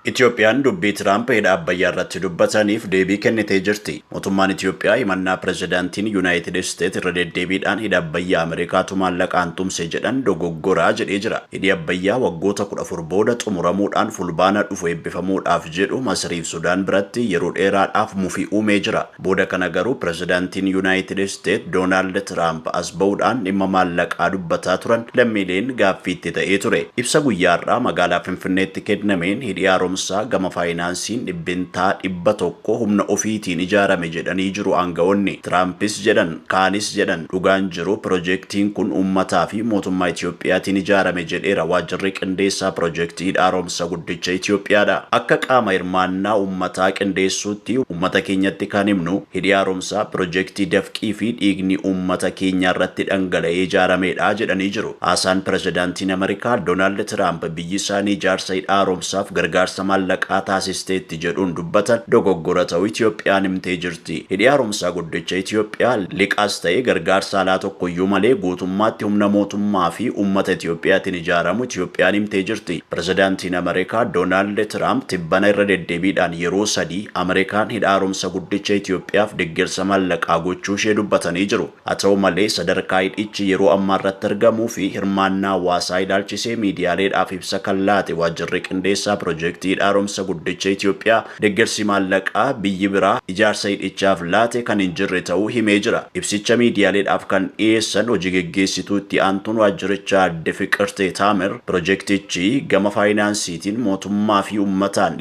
Itoophiyaan dubbii Tiraamp hidha Abbayyaa irratti dubbataniif deebii kennitee jirti. Mootummaan Itoophiyaa himannaa pirezidaantiin Yuunaayitid Isteet irra deddeebiidhaan hidha Abbayyaa Ameerikaatu maallaqaan tumse jedhan dogoggoraa jedhee jira. Hidhi Abbayyaa waggoota 14 booda xumuramuudhaan Fulbaana dhufu eebbifamuudhaaf jedhu Masriif Sudaan biratti yeroo dheeraadhaaf mufii uumee jira. Booda kana garuu pirezidaantiin Yuunaayitid Isteet Doonaald Tiraamp as ba'uudhaan dhimma maallaqaa dubbataa turan lammiileen gaaffiitti ta'ee ture. Ibsa guyyaa har'aa magaalaa Finfinneetti kennameen hidhi haaromsaa gama faayinaansiin 100% humna ofiitiin ijaarame jedhanii jiru aanga'oonni. Tiraampis jedhan kaanis jedhan dhugaan jiru piroojeektiin kun uummataa fi mootummaa Itiyoophiyaatiin ijaarame jedheera waajjirri qindeessaa piroojeektii hidha haaromsa guddicha Itiyoophiyaadha. Akka qaama hirmaannaa uummataa qindeessuutti uummata keenyatti kan himnu hidhi haaromsaa piroojeektii dafqii fi dhiigni uummata keenyaa irratti dhangala'ee ijaaramedha jedhanii jiru. Haasaan pirezidaantiin Ameerikaa Doonaald Tiraamp biyyi isaanii ijaarsa hidha haaromsaaf gargaarsa maallaqaa taasisteetti jedhuun dubbatan dogoggora ta'uu Itiyoophiyaan himtee jirti. Hidhi haaromsaa guddicha Itiyoophiyaa liqaas ta'ee gargaarsa alaa tokkoyyuu malee guutummaatti humna mootummaa fi uummata Itiyoophiyaatiin ijaaramu Itiyoophiyaan himtee jirti. Pirezidaantiin Ameerikaa Doonaald Tiraamp tibbana irra deddeebiidhaan yeroo sadii Ameerikaan hidha haaromsa guddicha Itiyoophiyaaf deeggarsa maallaqaa gochuu ishee dubbatanii jiru. Haa ta'u malee sadarkaa hidhichi yeroo ammaa irratti argamuu fi hirmaannaa hawaasaa ilaalchisee miidiyaaleedhaaf ibsa kan laate waajjirri qindeessaa piroojeektii hidha haaromsa guddicha Itiyoophiyaa deeggarsi maallaqaa biyyi biraa ijaarsa hidhichaaf laate kan hin jirre ta'uu himee jira. Ibsicha miidiyaaleedhaaf kan dhiyeessan hojii geggeessituu itti aantuun waajjirichaa Aadde Fiqirtee Taamir piroojeektichi gama faayinaansiitiin mootummaa fi uummataan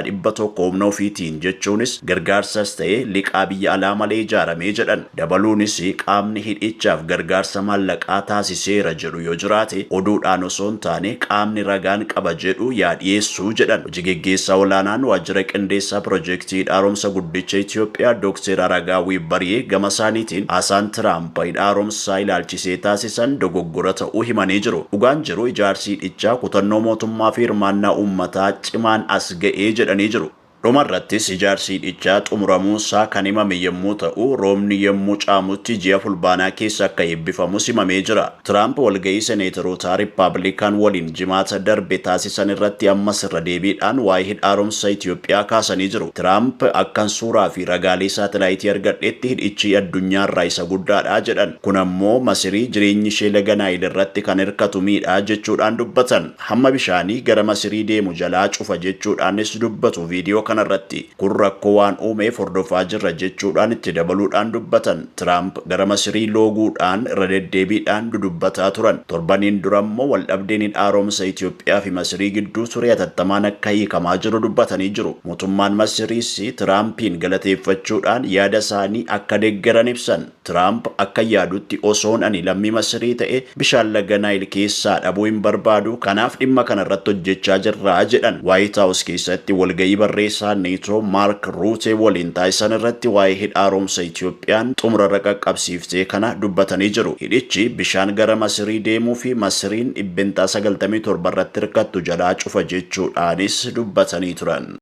100% humna ofiitiin jechuunis gargaarsas ta'ee liqaa biyya alaa malee ijaaramee jedhan. Dabaluunis qaamni hidhichaaf gargaarsa maallaqaa taasiseera jedhu yoo jiraate oduudhaan osoo hin taane qaamni ragaan qaba jedhu yaa dhiyeessuu jedhan. Hojii geggeessaa olaanaan waajjira qindeessaa piroojeektii hidha haaromsa guddicha Itiyoophiyaa Dookter Aragaawii Bariyee gama isaaniitiin haasaan Tiraamp hidha haaromsaa ilaalchisee taasisan dogoggora ta'uu himanii jiru. Dhugaan jiru ijaarsi hidhichaa kutannoo mootummaa fi hirmaannaa uummataa cimaan as ga'ee jedhanii jiru. Dhumarrattis ijaarsi hidhichaa xumuramuunsaa kan himame yommuu ta'u roobni yommuu caamutti ji'a Fulbaanaa keessa akka eebbifamus himamee jira. Tiraamp walga'ii seneetarootaa Riippaabilikaan waliin jimaata darbe taasisan irratti ammas irra deebiidhaan waa'ee hidha haaromsa Itiyoophiyaa kaasanii jiru. Tiraamp akkan suuraa fi ragaalee saatalaayitii argadhetti hidhichi addunyaarraa isa guddaadha jedhan. Kun ammoo Masirii jireenyi ishee laga Naayil irratti kan hirkatu miidhaa jechuudhaan dubbatan. Hamma bishaanii gara Masirii deemu jalaa cufa jechuudhaanis dubbatu viidiyoo kanarratti. Kun rakkoo waan uumeef hordofaa jirra jechuudhaan itti dabaluudhaan dubbatan. Tiraamp gara Masirii looguudhaan irra deddeebiidhaan dudubbataa turan. Torbaniin dura immoo waldhabdeen hidha haaromsa Itiyoophiyaa fi Masirii gidduu ture hatattamaan akka hiikamaa jiru dubbatanii jiru. Mootummaan Masiriis Tiraampiin galateeffachuudhaan yaada isaanii akka deeggaran ibsan. Tiraamp akka yaadutti osoon ani lammii Masirii ta'e bishaan laga Naayil keessaa dhabuu hin barbaadu, kanaaf dhimma kanarratti hojjechaa jirra jedhan. Waayit Haawus keessatti walga'ii barreessaa Neetoo Maark Ruutee waliin taasisan irratti waa'ee hidha haaromsa Itiyoophiyaan xumurarra qaqqabsiiftee kana dubbatanii jiru. Hidhichi bishaan gara Masirii deemuu fi Masiriin 97% irratti hirkattu jalaa cufa jechuudhaanis dubbatanii turan.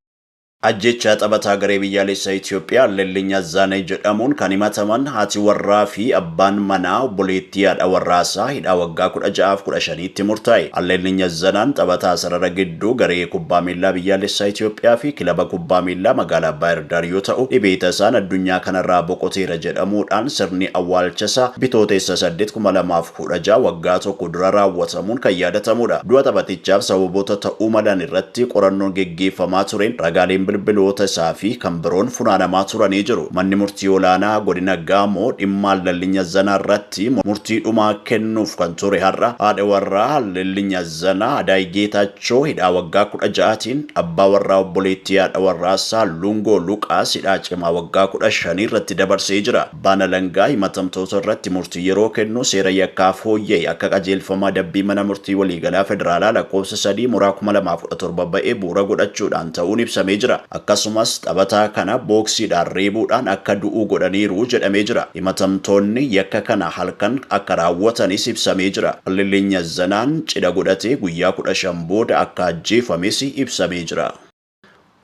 Ajjechaa taphataa garee biyyaalessaa Itiyoophiyaa Alleellinya Azzaanee jedhamuun kan himataman haati warraa fi abbaan manaa obboleettii haadha warraasaa hidhaa waggaa 16 fi 15tti murtaa'e. Alleellinya Azzanaan taphataa sarara gidduu garee kubbaa miillaa biyyaalessaa Itiyoophiyaa fi kilaba kubbaa miillaa magaalaa Baahir yoo ta'u dhibee tasaan addunyaa kanarraa boqoteera jedhamuudhaan sirni awwaalchasaa Bitootessa 8 2016 waggaa tokko dura raawwatamuun kan yaadatamudha. Du'a taphatichaaf sababoota ta'uu malan irratti qorannoon geggeeffamaa tureen ragaaleen bilbiloota isaa fi kan biroon funaanamaa turanii jiru. Manni murtii olaanaa godina Gaamoo dhimma Alleellinya Azzanaa irratti murtii dhumaa kennuuf kan ture har'a haadha warraa Alleellinya Azzanaa Adaay Geetaachoo hidhaa waggaa 16tiin abbaa warraa obboleettii haadha warraasaa Lungoo Luqaas hidhaa cimaa waggaa 15 irratti dabarsee jira. Abbaan alangaa himatamtoota irratti murtii yeroo kennu seera yakkaa fooyya'e akka qajeelfama adabbii mana murtii waliigalaa federaalaa lakkoofsa 3 muraa 2017 ba'ee bu'uura godhachuudhaan ta'uun ibsamee jira. Akkasumas taphataa kana booksiidhaan reebuudhaan akka du'uu godhaniiru jedhamee jira. Himatamtoonni yakka kana halkan akka raawwatanis ibsamee jira. Alleellinya Azzanaan cidha godhatee guyyaa 15 booda akka ajjeefames ibsamee jira.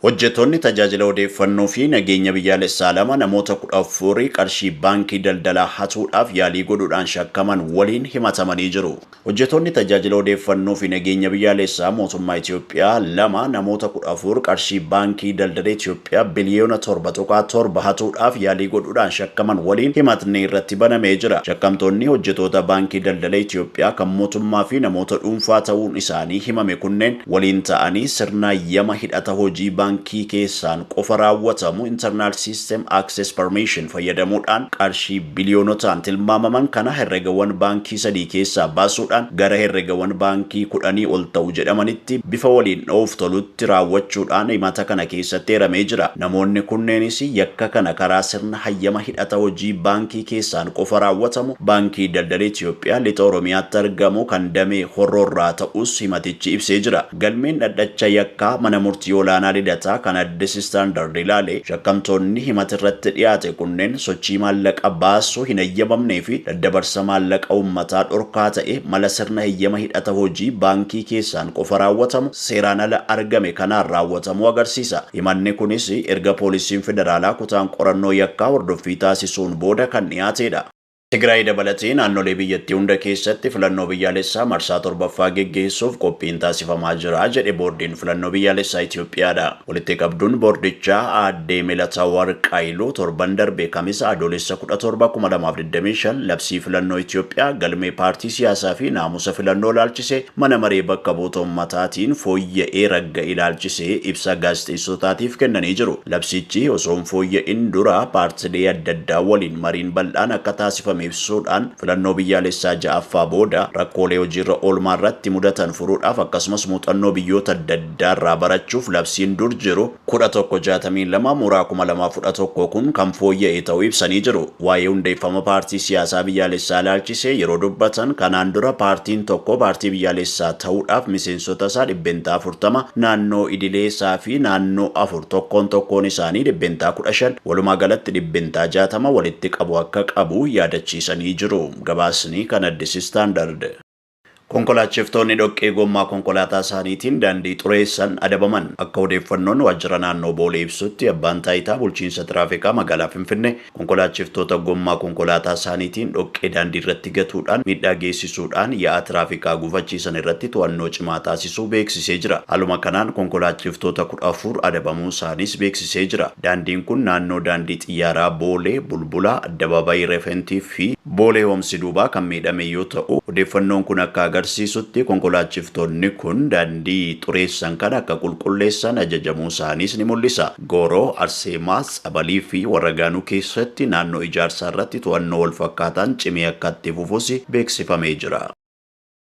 Hojjettoonni tajaajila odeeffannoo fi nageenya biyyaalessaa 2 namoota 14 qarshii baankii daldalaa hatuudhaaf yaalii godhuudhaan shakkaman waliin himatamanii jiru. Hojjettoonni tajaajila odeeffannoo fi nageenya biyyaalessaa mootummaa Itoophiyaa 2 namoota 14 qarshii baankii daldala Itoophiyaa biliyoona 7.7 hatuudhaaf yaalii godhuudhaan shakkaman waliin himatni irratti banamee jira. Shakkamtoonni hojjettoota baankii daldala Itoophiyaa kan mootummaa fi namoota dhuunfaa ta'uun isaanii himame kunneen waliin ta'anii sirna yama hidhata hojii baankii keessaan qofa raawwatamu Internal System Access Permission fayyadamuudhaan qarshii biliyoonotaan tilmaamaman kana herregawwan baankii 3 keessaa baasuudhaan gara herregawwan baankii 10 ol ta'u jedhamanitti bifa waliin dha'uuf tolutti raawwachuudhaan himata kana keessatti eeramee jira. Namoonni kunneenis yakka kana karaa sirna hayyama hidhata hojii baankii keessaan qofa raawwatamu baankii daldala Itoophiyaa lixa Oromiyaatti argamu kan damee Horroorraa ta'us himatichi ibsee jira. Galmeen dhadhacha yakkaa mana murtii olaanaa Lidataa kan Addis Standard ilaale shakkamtoonni himata irratti dhiyaate kunneen sochii maallaqa baasuu hin hayyamamnee fi daddabarsa maallaqa uummataa dhorkaa ta'e mala sirna hayyama hidhata hojii baankii keessaan qofa raawwatamu seeraan ala argame kanaan raawwatamuu agarsiisa. Himanni kunis erga poolisiin federaalaa kutaan qorannoo yakkaa hordoffii taasisuun booda kan dhiyaatedha. Tigraay dabalatee naannolee biyyattii hunda keessatti filannoo biyyaalessaa marsaa 7ffaa geggeessuuf qophiin taasifamaa jira jedhe boordiin filannoo biyyaalessaa Itoophiyaadha. Walitti qabduun boordichaa aaddee Melatawarq Haayiluu torban darbe Kamisa Adoolessa 17 2025 labsii filannoo Itoophiyaa galmee paartii siyaasaa fi naamusa filannoo ilaalchisee mana maree bakka bu'oota ummataatiin fooyya'ee ragga ilaalchisee ibsa gaazexeessotaatiif kennanii jiru. Labsichi osoo hin fooyya'in dura paartilee adda addaa waliin mariin bal'aan akka taasifame ibsuudhaan filannoo biyyaalessaa 6ffaa booda rakkoolee hojiirra oolmaa irratti mudatan furuudhaaf akkasumas muuxannoo biyyoota adda addaa irraa barachuuf labsiin dur jiru 1162 muraa 2011 kun kan fooyya'e ta'uu ibsanii jiru. Waa'ee hundeeffama paartii siyaasaa biyyaalessaa ilaalchisee yeroo dubbatan kanaan dura paartiin tokko paartii biyyaalessaa ta'uudhaaf miseensota isaa 40% naannoo idilee isaa fi naannoo 4 tokkoon tokkoon isaanii 15% walumaa galatti 60% walitti qabu akka qabu yaadachiisanii jiru. Gabaasni kan Addis Standard. Konkolaachiftoonni dhoqqee gommaa konkolaataa isaaniitiin daandii xureessan adabaman. Akka odeeffannoon waajjira naannoo Boolee ibsutti abbaan taayitaa bulchiinsa tiraafikaa magaalaa Finfinnee konkolaachiftoota gommaa konkolaataa isaaniitiin dhoqqee daandii irratti gatuudhaan miidhaa geessisuudhaan yaa'a tiraafikaa gufachiisan irratti to'annoo cimaa taasisuu beeksisee jira. Haaluma kanaan konkolaachiftoota 14 adabamuu isaaniis beeksisee jira. Daandiin kun naannoo daandii xiyyaaraa Boolee, Bulbulaa, Addabaabayii Refentii fi Boolee Hoomsi duubaa kan miidhame yoo ta'u, odeeffannoon kun akka agarsiisutti konkolaachiftoonni kun daandii xureessan kana akka qulqulleessan ajajamuu isaaniis ni mul'isa. Gooroo, Arseemaa, Tsabalii fi Warragaanuu keessatti naannoo ijaarsaa irratti to'annoo wal fakkaataan cimee akka itti fufus beeksifamee jira.